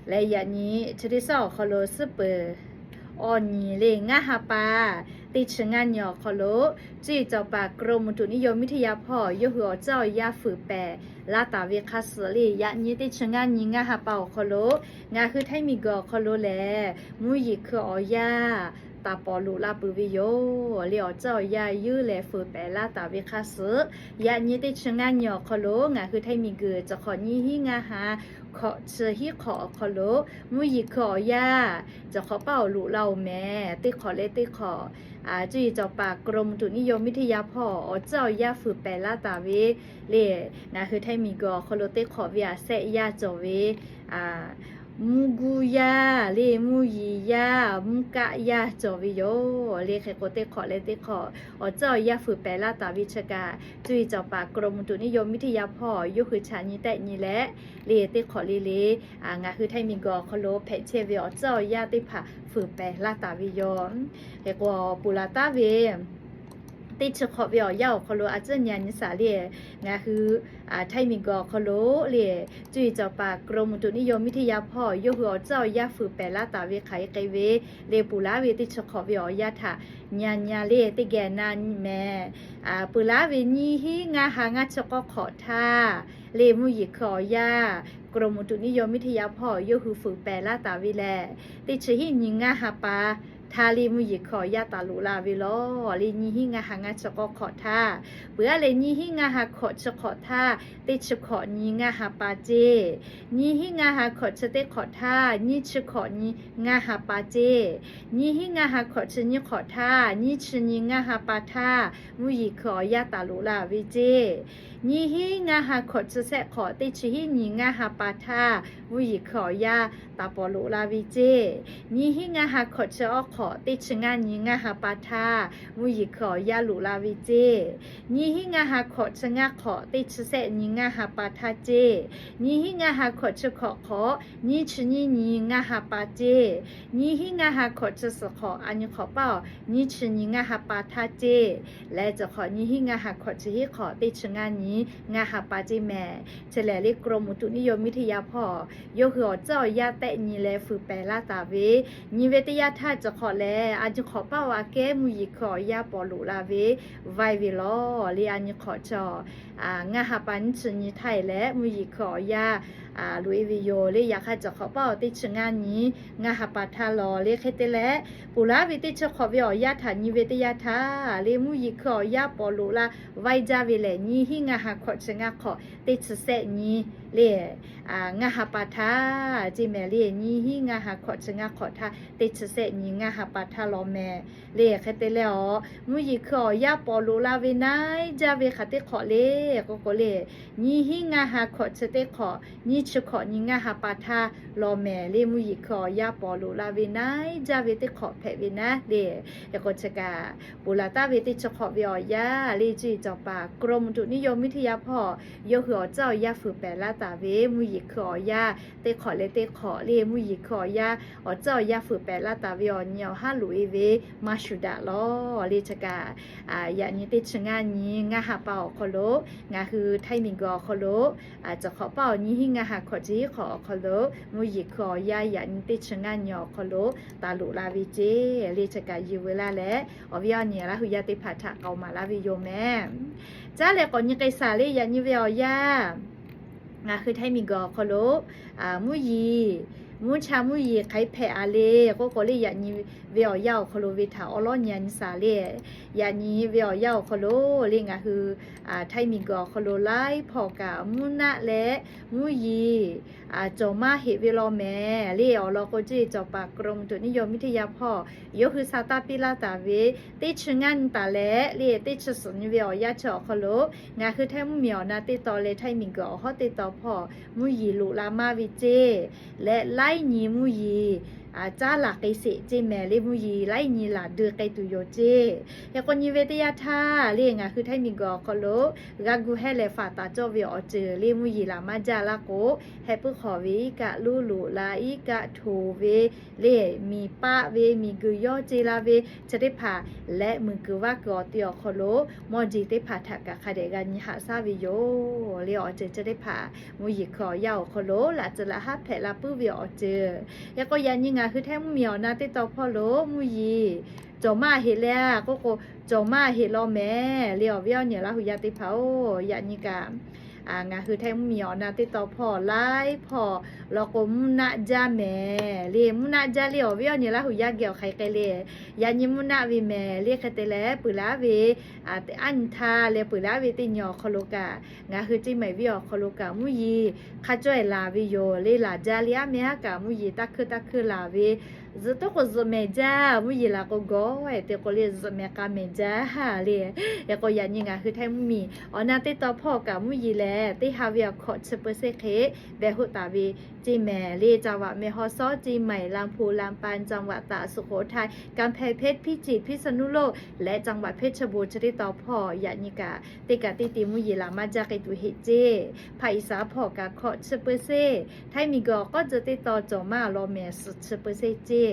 Leh yaꞈ nyi chi teˇ shaˉ awˬ hk'aw lo suhˉ peuˬ awˬ nyi le ngaˇ ha pa teˇ chi ngaˇ nyi awˬ hk'aw lo, cuˇ yiˍ cawˬ paˍ กรมอุตุนิยมวิทยา hpawˇ yawˇ hui awˬ caˉ awˬ yaˇ fuiˍ pehˍ laˇ taˍ ve hk'a suhˍ le, yaꞈ nyi teˇ chi ngaˇ nyi ngaˇ ha pa awˬ hk'aw lo ngaˬ hui Htaiˇ miˬguiˬ awˬ hk'aw lo lehˬ mvuhˇ yeˬ hkui awˬ yaˇ taˍ pawˍ loꞈ la peuˬ ve yoˬ le. Awˬ caˉ awˬ yaˇ yeuˇ leh fuiˍ pehˍ laˇ taˍ ve hk'a suhˍ, yaꞈ nyi teˇ chi ngaˇ nyi awˬ hk'aw lo ngaˬ hui Htaiˇ miˬguiˬ cawˬ hk'awꞈ nyiˇ hinˉ ngaˇ ha hkawꞈ chi hiˉ hk'awꞈ awˬ hk'aw lo mvuhˇ yeˬ hkui awˬ yaˇ cawˬ hk'awꞈ paˇ awˬ loꞈ la oˬ mehˍ. Teˇ hk'awꞈ leh teˇ hk'awꞈ cuˇ yiˍ cawˬ paˍ กรมอุตุนิยมวิทยา hpawˇ awˬ caˉ awˬ yaˇ fuiˍ pehˍ laˇ taˍ ve le. Ngaˬ hui Htaiˇ miˬguiˬ awˬ hk'aw lo teˇ hk'awꞈ ve aꞈ sehˆ yaˇ cawˬ ve, mvuhˇ guˇ yaˇ le, mvuhˇ yeˬ yaˇ, mvuhˇ kaˆ yaˇ cawˬ ve yoˬ le. Hk'e k'o teˇ hk'awꞈ leh teˇ hk'awꞈ awˬ caˉ awˬ yaˇ fuiˍ pehˍ laˇ taˍ ve chi kaꞈ, cuˇ yiˍ cawˬ paˍ กรมอุตุนิยมวิทยา hpawˇ yawˇ hui chaꞈ nyi tehˆ nyi leh le, teˇ hk'awꞈ le le ngaˬ hui Htaiˇ miˬguiˬ awˬ hk'aw lo hpehꞈ chehˇ ve awˬ caˉ awˬ yaˇ teˇ hpaˍ fuiˍ pehˍ laˇ taˍ ve yoˬ. Hk'e k'o, ponˬ laˬ taˉ ve teˇ chi hk'awꞈ ve awˬ yanˇ awˬ hk'aw lo a ciˉ nyi a nyi shaˍ le, ngaˬ hui Htaiˇ miˬguiˬ awˬ hk'aw lo le, cuˇ yiˍ cawˬ paˍ กรมอุตุนิยมวิทยา hpawˇ yawˇ hui awˬ caˉ awˬ yaˇ fuiˍ pehˍ laˇ taˍ ve hk'aˬ hk'e k'ai ve le, ponˬ laˇ ve teˇ chi hk'awꞈ ve awˬ yanˇ htaꞈ nyi a nyi a le, teˇ geh na nyi mehˍ. Ponˬ laˇ ve nyiˇ hinˉ ngaˇ ha ngaˇ chi k'awˇ hk'awꞈ htaˇ le, mvuhˇ yeˬ hkui awˬ yaˇ กรมอุตุนิยมวิทยา hpawˇ yawˇ hui fuiˍ pehˍ laˇ taˍ ve lehˬ, teˇ chi hiˉ nyi ngaˇ ha pa htaˇ le mvuhˇ yeˬ hkui awˬ yaˇ taˍ loꞈ la ve lawˬ le. Nyiˇ hinˉ ngaˇ ha ngaˇ chi k'awˇ hk'awꞈ htaˇ, peuˬ a leh nyiˇ hinˉ ngaˇ ha hkawꞈ chi hk'awꞈ htaˇ teˇ chi hk'awꞈ nyi ngaˇ ha pa ceˇ. Nyiˇ hinˉ ngaˇ ha hkawꞈ chi teˇ hk'awꞈ htaˇ nyiˇ chi hk'awꞈ nyi ngaˇ ha pa ceˇ. Nyiˇ hinˉ ngaˇ ha hkawꞈ chi nyiˇ hk'awꞈ htaˇ nyiˇ chi nyi ngaˇ ha pa htaˇ mvuhˇ yeˬ hkui awˬ yaˇ taˍ loꞈ la ve ceˇ. Nyiˇ hinˉ ngaˇ ha hkawꞈ chi sehˆ hk'awꞈ teˇ chi hiˉ nyi ngaˇ ha pa htaˇ mvuhˇ yeˬ hkui awˬ yaˇ taˍ pawˍ loꞈ la ve ceˇ. Nyiˇ hinˉ ngaˇ ha hkawꞈ chi awˇ hk'awꞈ teˇ chi ngaˇ nyi ngaˇ ha pa htaˇ mvuhˇ yeˬ hkui awˬ yaˇ loꞈ la ve ceˇ. Nyiˇ hinˉ ngaˇ ha hkawꞈ chi ngaˇ hk'awꞈ teˇ chi sehˆ nyi ngaˇ ha pa htaˇ ceˇ. Nyiˇ hinˉ ngaˇ ha hkawꞈ chi hkawꞈ hk'awꞈ nyiˇ chi nyiˇ nyi ngaˇ ha pa ceˇ. Nyiˇ hinˉ ngaˇ ha hkawꞈ chi suhˍ hk'awꞈ a nyi hk'awꞈ paˇ awˬ nyiˇ chi nyi ngaˇ ha pa htaˇ ceˇ. Leh cawˬ hk'awꞈ nyiˇ hinˉ ngaˇ ha hkawꞈ chi hiˉ hk'awꞈ teˇ chi ngaˇ nyi ngaˇ ha pa ceˇ mehˍ. Chi lehˬ le กรมอุตุนิยมวิทยา hpawˇ yawˇ hui awˬ caˉ awˬ yaˇ tehˆ nyi leh fuiˍ pehˍ laˇ taˍ ve, nyi ve teˇ yanˇ htaˇ cawˬ hk'awꞈ lehˬ a nyi hk'awꞈ paˇ awˬ aꞈ kehˉ mvuhˇ yeˬ hkui awˬ yaˇ pawˍ loꞈ la ve vaiˇ ve lawˬ le. A nyi hk'awꞈ chi ngaˇ ha pa nyiˇ chi nyi htaˇ e leh mvuhˇ yeˬ hkui awˬ yaˇ loꞈ e ve yoˬ le. Yaꞈ hk'aˇ cawˬ hk'awꞈ paˇ awˬ teˇ chi ngaˇ nyi ngaˇ ha pa htaˇ lawˬ le. Hk'e te leh, ponˬ laˇ ve teˇ chi hk'awꞈ ve awˬ yanˇ htaꞈ nyi ve teˇ yanˇ htaˇ le mvuhˇ yeˬ hkui awˬ yaˇ pawˍ loꞈ la vaiˇ jaˇ ve lehˬ, nyiˇ hinˉ ngaˇ ha hkawꞈ chi ngaˇ hk'awꞈ teˇ chi sehˆ nyi le ngaˇ ha pa htaˇ ceˇ mehˍ le. Nyiˇ hinˉ ngaˇ ha hkawꞈ chi ngaˇ hk'awꞈ htaˇ teˇ chi sehˆ nyi ngaˇ ha pa htaˇ lawˬ mehˍ le. Hk'e te leh awˬ, mvuhˇ yeˬ hkui awˬ yaˇ pawˍ loꞈ la ve naiˉ jaˇ ve hk'aˬ teˇ hk'awꞈ le k'oˆ k'o le, nyiˇ hinˉ ngaˇ ha hkawꞈ chi teˇ hk'awꞈ nyiˇ chi hk'awꞈ nyi ngaˇ ha pa htaˇ lawˬ mehˍ le. Mvuhˇ yeˬ hkui awˬ yaˇ pawˍ loꞈ la ve naiˉ jaˇ ve teˇ hk'awꞈ hpehꞈ ve naˉ le. Hk'e k'o chi kaꞈ, ponˬ laˬ taˉ ve teˇ chi hk'awꞈ ve awˬ yanˇ le cuˇ yiˍ cawˬ paˍ กรมอุตุนิยมวิทยา hpawˇ yawˇ hui awˬ caˉ awˬ yaˇ fuiˍ pehˍ laˇ taˍ ve mvuhˇ yeˬ hkui awˬ yaˇ teˇ hk'awꞈ leh teˇ hk'awꞈ le mvuhˇ yeˬ hkui awˬ yaˇ awˬ caˉ awˬ yaˇ fuiˍ pehˍ laˇ taˍ ve awˬ nyi awˬ haˉ loꞈ e ve maˇ shuˍ daꞈ lawˬ le. Chi kaꞈ, yaꞈ nyi teˇ chi ngaˇ nyi ngaˇ ha pa awˬ hk'aw lo ngaˬ hui Htaiˇ miˬguiˬ awˬ hk'aw lo cawˬ hk'awꞈ paˇ awˬ nyiˇ hinˉ ngaˇ ha hkawꞈ chi hiˉ hk'awꞈ awˬ hk'aw lo mvuhˇ yeˬ hkui awˬ yaˇ yaꞈ nyi teˇ chi ngaˇ nyi awˬ hk'aw lo taˍ loꞈ la ve ceˇ le. Chi kaꞈ yuˬ veu laˇ leh awˬ viˉ awˬ nyi Laˇ hu yaˇ teˇ hpaˍ htaꞈ k'aoˍ maˍ laˇ ve yoˬ mehˍ. Caˉ leh k'awꞈ nyi k'ai shaˍ le. Yaꞈ nyi ve awˬ yanˇ ngaˬ hui Htaiˇ miˬguiˬ awˬ hk'aw lo mvuhˇ yeˬ, mvuhˇ cha mvuhˇ yeˬ hk'aˬ hk'e hpehꞈ a le k'oˆ k'o le, yaꞈ nyi ve awˬ yanˇ awˬ hk'aw lo ve htaꞈ awˉ lawˉ nyi a nyi shaˍ le. Yaꞈ nyi ve awˬ yanˇ awˬ hk'aw lo le ngaˬ hui Htaiˇ miˬguiˬ awˬ hk'aw lo laiˉ hpawˇ kaꞈ mvuhˇ naˆ leh mvuhˇ yeˬ cawˬ maˇ heꞈ ve lawˬ mehˍ le. Awˬ lawn k'o cuˇ yiˍ cawˬ paˍ กรมอุตุนิยมวิทยา hpawˇ yawˇ hui sa taˇ piˇ laˇ taˍ ve teˇ chi ngaˇ nyi taˍ leh le teˇ chi suhˍ nyi ve awˬ yanˇ chi awˬ hk'aw lo ngaˬ hui Htaiˇ mvuhˇ miˬ awˬ na teˇ tawn leh Htaiˇ miˬguiˬ awˬ hawˉ teˇ tawn hpawˇ mvuhˇ yeˬ loꞈ la maˇ ve ceˇ leh laiˉ nyi mvuhˇ yeˬ caˉ laˬ k'ai sheˍ ceˇ mehˍ le. Mvuhˇ yeˬ laiˉ nyi laˬ dui k'ai tuˬ yoˬ ceˇ. Hk'e k'o nyi ve teˇ yanˇ htaˇ le, ngaˬ hui Htaiˇ miˬguiˬ awˬ hk'aw lo g'a gu hehˇ leh faˍ taˍ cawˇ ve awˬ ceuˬ le, mvuhˇ yeˬ laˬ maˇ jaˇ laˇ k'o, heh puiˉ hk'awꞈ ve iˉ kaˆ luˇ loꞈ la, iˉ kaˆ htoꞈ ve le, miˬ paˆ ve, miˬguiˬ yawˇ ce la ve chi teˇ hpaˍ leh muiˬ kuiˬ vaˇ kuiˬ awˬ te awˬ hk'aw lo mawˇ jeˬ teˇ hpaˍ htaꞈ kaꞈ hk'a dehꞈ g'a nyi haꞈ shaˉ ve yoˬ le. Awˬ ceuˬ chi teˇ hpaˍ mvuhˇ yeˬ hkui awˬ yanˇ awˬ hk'aw lo laꞈ tcuh laꞈ haˉ hpehꞈ la puiˉ ve awˬ ceuˬ. Hk'e k'o yaꞈ nyi ngaˬ hui Htaiˇ mvuhˇmiˬ awˬ na teˇ taw hpawˇ lo mvuhˇ yeˬ cawˬ maˇ heꞈ le a k'oˆ k'o, cawˬ maˇ heꞈ law mehˍ le. Awˬ viˉ awˬ nyi Laˇ huˍ yaˇ teˇ hpaˍ-oˬ, yaꞈ nyi kaꞈ ngaˬ hui Htaiˇ mvuhˇmiˬ awˬ na teˇ taw hpawˇ laiˉ hpawˇ law k'o mvuhˇ naˆ jaˇ mehˍ le. Mvuhˇ naˆ jaˇ le. Awˬ viˉ awˬ nyi Laˇ huˍ yaˇ geh awˬ hk'aˬ hk'e le, yaꞈ nyi mvuhˇ naˆ ve mehˍ le. Hk'e te leh peuˬ laˉ ve aˉ nyi htaˇ leh peuˬ laˉ ve teˇ nyi awˬ hk'aw lo kaꞈ, ngaˬ hui ceˇ maiˍ viˇ awˬ hk'aw lo kaꞈ mvuhˇ yeˬ hk'a cawˇ-e laˬ ve yoˬ le. Laˬ jaˇ le, aˉ meh haˉ kaꞈ mvuhˇ yeˬ taˇ hkuiˇ taˇ hkuiˇ laˬ ve zuhꞈ toˉ k'o zuhꞈ mehˍ jaˇ, mvuhˇ yeˬ laˬ k'o gawˬ-e te k'o le zuhꞈ mehˍ k'a mehˍ jaˇ le. Hk'e k'o yaꞈ nyi ngaˬ hui Htaiˇ mvuhˇmiˬ awˬ na teˇ taw hpawˇ kaꞈ mvuhˇ yeˬ lehˬ teˇ ha ve awˬ hkawꞈ chi เปอร์เซ็นต์ hk'e behˬ hoˆ taˍ ve ceˇ mehˍ le. จังหวัดแม่ฮ่องสอน เชียงใหม่ ลำพูน ลำปาง จังหวัดตาก สุโขทัย กำแพงเพชร พิจิตร พิษณุโลก และจังหวัดเพชรบูรณ์ chi teˇ taw hpawˇ yaꞈ nyi kaꞈ teˇ kaꞈ teˇ te mvuhˇ yeˬ laˬ maˇ jaˇ k'ai tuˬ heˆ ceˇ. Hpaˍ iˍsaˍ hpawˇ kaꞈ hkawꞈ chi เปอร์เซ็นต์, Htaiˇ miˬguiˬ awˬ k'awˇ tcuh teˇ taw cawˬ maˇ law mehˍ suhˍ chi เปอร์เซ็นต์ ceˇ.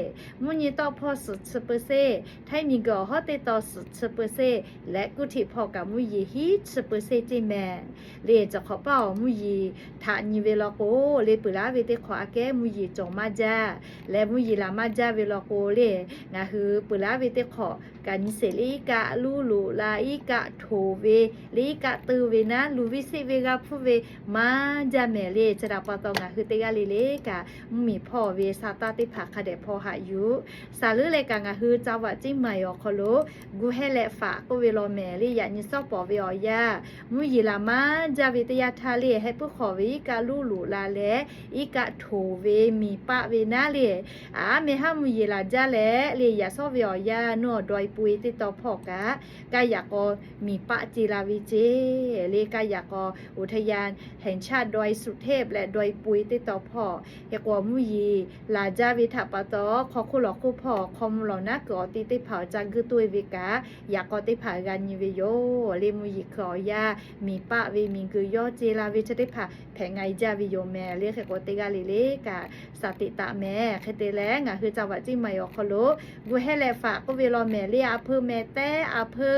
Mvuhˇ nyi tawˆ hpawˇ suhˍ chi เปอร์เซ็นต์, Htaiˇ miˬguiˬ awˬ hawˉ teˇ taw suhˍ chi เปอร์เซ็นต์ leh kuˇ htiꞈ hpawˇ kaꞈ mvuhˇ yeˬ hiˉ chi เปอร์เซ็นต์ ceˇ mehˍ le. Cawˬ hk'awꞈ paˇ awˬ mvuhˇ yeˬ htaꞈ nyi ve law k'o le, peuˬ laˉ ve teˇ hk'awꞈ aꞈ kehˉ mvuhˇ yeˬ cawˬ maˇ jaˇ leh mvuhˇ yeˬ laˬ maˇ jaˇ ve law k'o le, ngaˬ hui peuˬ laˉ ve teˇ hk'awꞈ kaꞈ nyi sheˍ le, iˉ kaˆ luˇ loꞈ la, iˉ kaˆ htoꞈ ve le, iˉ kaˆ teu ve naˉ, luˬ ve seˆ ve g'a hpuˇ ve maˇ jaˇ mehˍ le. Chi htaꞈ pa taw ngaˬ hui teˇ g'aˇ le le kaꞈ mvuhˇmiˬ hpawˇ ve sa taˇ teˇ hpaˍ hk'a dehꞈ hpaw haꞈ yuˬ. Saˍ leuˉ leh kaꞈ ngaˬ hui จังหวัดเชียงใหม่ awˬ hk'aw lo gu hehˇ leh faꞈ k'oˆ ve law mehˍ le. Yaꞈ nyi sawˉ pawˍ ve awˬ yanˇ mvuhˇ yeˬ laˬ maˇ jaˇ ve teˇ yanˇ htaˇ le, heh puiˉ hk'awꞈ ve iˉ kaˆ luˇ loꞈ la leh iˉ kaˆ htoꞈ ve miˬ paˆ ve naˉ le, aˉ meh haˉ mvuhˇ yeˬ laˬ jaˇ leh le, yaꞈ shawˉ ve awˬ yanˇ nuˇ awˬ dawˇ e po e teˇ taw hpawˇ kaꞈ kaˇ yaꞈ k'aw miˬ paˆ ce la ve ceˇ le. Kaˇ yaꞈ k'aw อุทยานแห่งชาติดอยสุเทพ leh dawˇ e po e teˇ taw hpawˇ hk'e k'o mvuhˇ yeˬ laˬ jaˇ ve htaꞈ pa taw, hk'aw hk'oˆ lawˬ hk'oˆ hpawˇ hk'aw mvuh lawˬ naˉ kuiˬ awˬ ti teˇ hpaˍ awˬ ca guˇ toˇ e ve kaꞈ yaꞈ k'aw teˇ hpaˍ g'a nyi ve yoˬ le. Mvuhˇ yeˬ hkui awˬ yanˇ miˬ paˆ ve, miˬ guiˬ yawˇ ce la ve chi teˇ hpaˍ hpehꞈ nga e jaˇ ve yoˬ mehˍ le. Hk'e k'o teˇ g'aˇ le le kaꞈ สติ taˍ mehˍ. Hk'e te leh ngaˬ hui จังหวัดเชียงใหม่ awˬ hk'aw lo gu hehˇ leh faꞈ k'oˆ ve law mehˍ le. A hpeu meh tehˉ, a hpeu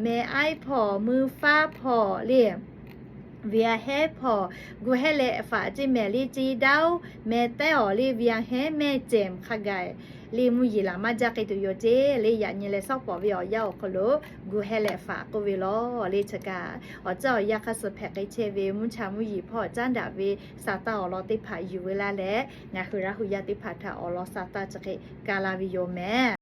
meh aiˉ hpawˇ, mui faˉ hpawˇ le, เวียงแหง hpawˇ gu hehˇ leh faꞈ ceˇ mehˍ le. Ci daoˇ meh tehˉ awˬ le, เวียงแหง แม่แจ่ม hk'a gaˬ le mvuhˇ yeˬ laˬ maˇ jaˇ k'ai tuˬ yoˬ ceˇ le. Yaꞈ nyi leh shawˉ pawˍ ve awˬ yanˇ awˬ hk'aw lo gu hehˇ leh faꞈ k'oˆ ve law le. Chi kaꞈ awˬ ceuˬ awˬ yanˇ hk'a suh hpehꞈ k'ai chehˇ ve mvuhˇ cha mvuhˇ yeˬ hpawˇ caˉ daꞈ ve sa taˇ awˬ lawn teˇ hpaˍ yuˬ ve laˇ leh, ngaˬ hui Laˇ huˍ yaˇ teˇ hpaˍ htaꞈ awˬ lawn sa taˇ chi hk'e ka la ve yoˬ mehˍ.